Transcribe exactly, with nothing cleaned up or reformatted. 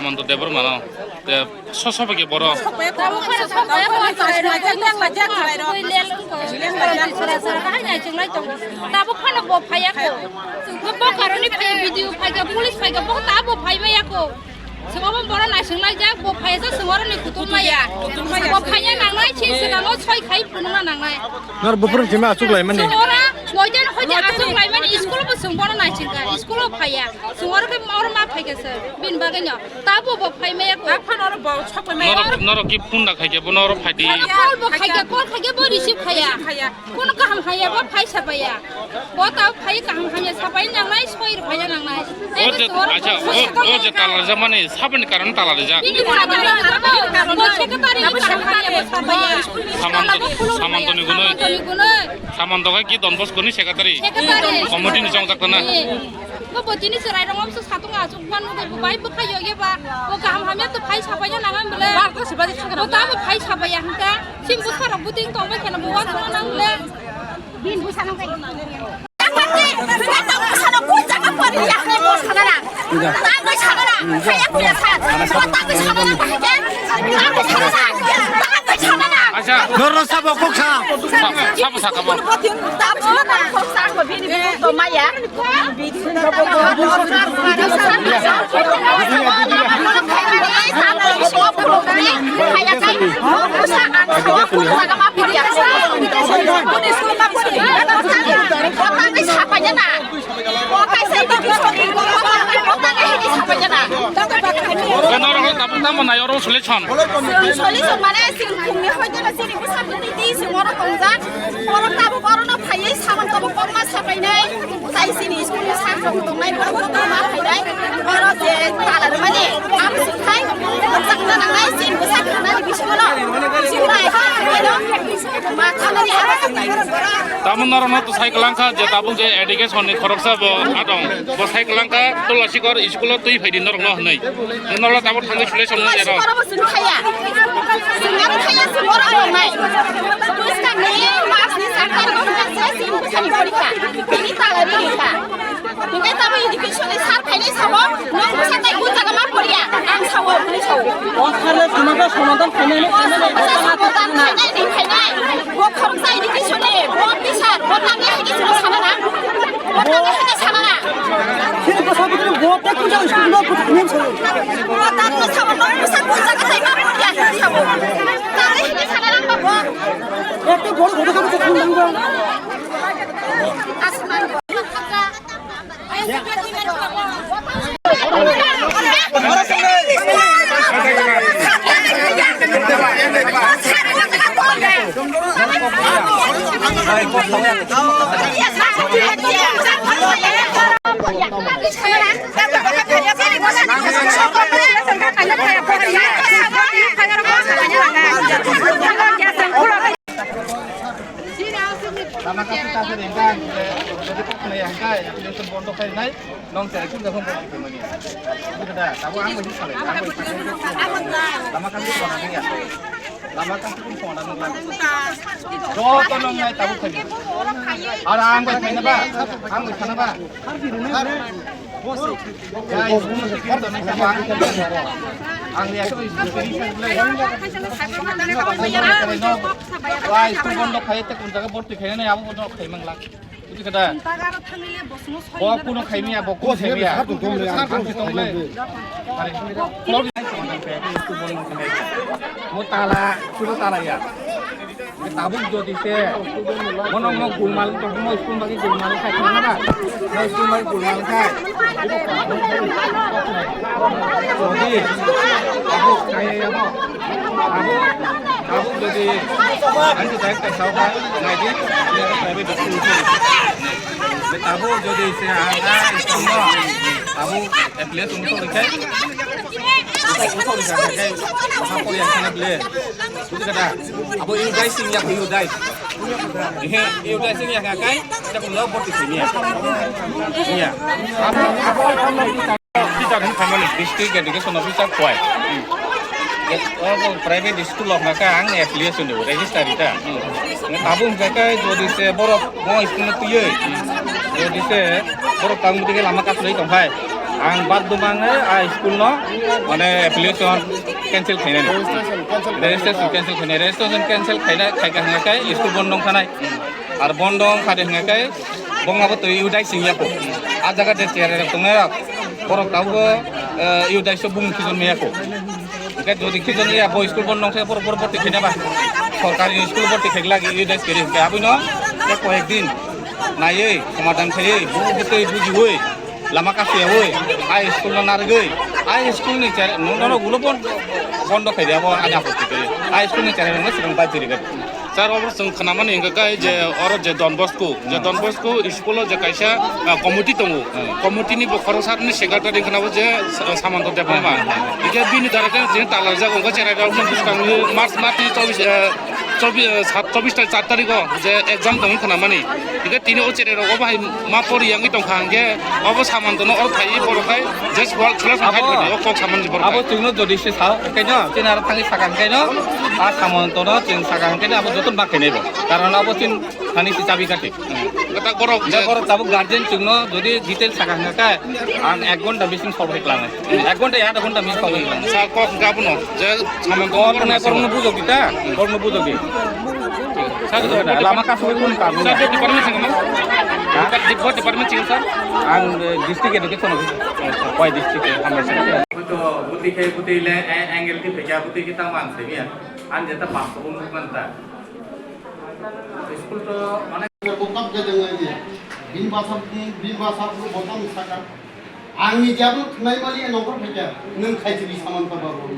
Manto Debbarma no. Te so so ke boro. Tabuk phano so phano bo phai ya ko. Tabuk phano bo phai ya ko. Bo karoni phai video phai ka police phai ka bo ta bo phai ya ko. Sabo bo boro naising lai jak bo phai sa singoro ni kutum maya. Bo phai ya nang nai chin sing ano soi khai phunung na nang nai. Nor bufur chima asuk lai mani. Singora moidan hoje asuk lai mani school bo sing boro naising ka school o phai ya. Singoro ke mor ma phai ka sir bin bagai no. Tabo bo phai maya ko. Aphano oro bo sok phai maya. Norok, norok ki phone da khai ke bo norok phai di. Call bo khai ke, call khai ke bo receive khaya. Receive khaya. Kono kaham haya bo phai sa baya. Bo ta phai kaham haya sa bai nang nai soi phai nang nai. O je, acha, o, o je tala rijak mani sabani karon tala rijak. Bini karon tala rijak. Bo secretary ni kaham haya bo sa baya. Samanto, Samanto ni gunoi. Samanto ni gunoi. Samanto kai ki Don Bosco ni secretary. Secretary. Committee ni chongjak tana. Bo botini chwrai rok mokso satung asuk ban nugo bo bai bwkha yo ye ba bo kaham hamya to phai sapai ya nang bole. Bo ta bo phai sapai ya hangta sim bwsa rok buting tong bai khana bo wa sung nang bole. Bin bwsa nang kai. Acha. Norno sabo kok sa. Sabo sa kabo. Norok tabuk tamo nai oro solution. Solution mane sini khumni hoite na sini bwsa bwtwi twi sing oro tongjak. Borok tabuk orono phaiwi samung tabuk kokma sapainai. Tai sini school ni sir rok tongnai borok rok ma phainai. Oro je tala rwmani abo sing khai kokjakna nangnai sini bwsa khanani bisingo no. Sini khai khai no ma khanani abo sing khai. Tamo norok no to sai kwlang kha je tabuk je education ni khoroksa bo adong bo sai kwlang kha Tulasikor school o twi phai di norok no hwnwi. Norok tabuk thangwi solution no jero. Borok bo sini khaya. Sini khaya sini borok rok nai. Bwskang ni mas ni sat tarik o hwnka se sini bwsani porikha. Tini tala ri kha. Hingke tamo education ni sir phainai sabo, nwng bwsa tai kun jaga ma poriya, ang sao, hwnwi sao. O sir le somadan khainai ni khainai ni. Bwsa somadan khainai ni khainai. Bo khoroksa education ni, bo teacher, bo tangwi education ni sana na. Bo tangwi education ni sana na. Sini bwsa bwtwi bo tai kun jaga school no bwtwi khainai sao. Bo tangwi sao, nwng bwsa kun jaga tai ma poriya, hwnwi sao. Tangwi education ni sana na bo. Ekta boro hodo kabo to kun jaga. Lama kasi kasi ringka, jadi kok kena yang kaya, yang itu bondo kaya naik, nong cari pun gabung bondo kaya mani. Itu kada, tahu ang masih salah, ang masih salah. Lama kasi kok nanti ya, lama kasi pun kok nanti lagi. Joto nong naik tahu kaya. Ada ang masih kena ba, ang masih kena ba. Ang liya ko wai school bondo khai te kun jaga borti khai na abo bondo khai mangla. Buji kada. Bo kuno khai miya, bo kuno khai miya. Ang si tong le. Mo tala, kuno tala ya. Tabuk jodi se, mono mo gulmal tong mo school bagi gulmal khai khana ba, mo school bagi gulmal khai. Jodi tabuk khai ya mo, tabuk, tabuk jodi ang tu direct khai sao khai, nai di, ini tu private school tu. Tabuk jodi se ang ah school mo, tabuk affiliation tu khai, tu tu tu khai, apa yang sana beli? Buji kada, abo U D A I sing ya, U D A I. Ehe, U D A I sing ya ngakai, kita pun lo boti sini ya. Iya. Teacher ni family, district education officer koi. Private school lo ngaka ang affiliation do, register ita. Tabung ngakai, jodi se borok mo school no tuye. Jodi se borok tang muti ke lama kasulai tong hai. Ang baddho mangnai a school no, mane, application cancel khainani. Registration cancel khainai. Registration cancel khainai, khaika hwnga khe school bondo wngkhanai. Ar bondo wngkha de hwnga khe bongma bo twi udai sing yako. A jaga de chair rok tongnai rok. Borok tabuk, eh, udai so bung khijon me yako. Hwnkhe jodi khijon ya bo school bondo wngkhe borok borok borti khaina ba. Sorkari school borti khaik lagi udai kiri hwnkhe abino koyek din naiwi somadan khaiwi bu butwi bujiwi. Lama kasuyawoi, a school no narwgwi, a school ni chera-, no, no, no, ulo bon-, bondo khaidi abo ani apot khaidi. A school ni chera rokno swrwng bai jirigo. Sir, oro chwng khnamani hwnkha khe je oro je Don Bosco, je Don Bosco school o je kaisa, ah, committee tongo. Hmm. Committee ni bokhorok sir ni secretary wngkha nabo je, ah, Samanta Debbarma. Hmm. Hwnkhe bini dara khe chini talarjak wngkha cherai rok bwskang ni March, March ni chobbish, ah, chobbish, ah, sat-, chobbish ta char tarikh o je exam tongwi khnamani. Hwnkhe tini o cherai rok obo hai ma pori yangwi tongkha hwnkhe obo Samanta no oro phaiwi borok khai je sal khwlai song khai Abo, rwdi, o kok samani borok abo khai. Chwngno jodi se sao hwnkhe no, chini aro thangwi saka hwnkhe no, a Samanta no chwng saka hwnkhe no abo joto ma khainai bo. Karon abo chini thani si chabi kati. Kwtak borok je je borok tabuk guardian chwngno jodi detail saka hwnkhe ang ek ghonta bising solve khlai nai. Ek ghonta ya adha ghonta bising solve khlai nai. Sa kok hwnkhe abono je Samanta Kok no hwnai borokno bujok di ta, borokno bujok di. Sir, lama kasugwi kun kam. Sir, bo department singo ma? Ha? Bo department singo, sir? Ang, eh, district education officer. Wai district, eh, hambai sir. Hoito bwtwi khe bwtwi le, eh, angle twi phaikha, bwtwi khe tamo ang simi ya. Ang jeta pass ko bumuk man ta. School to mane Bo kap ga jang lai ya. Bin basa, bin basa bo bottom saka. Ang ni jabul khnai mali ya nongkhor phaikha. Nwng khai chili saman ta ba bo.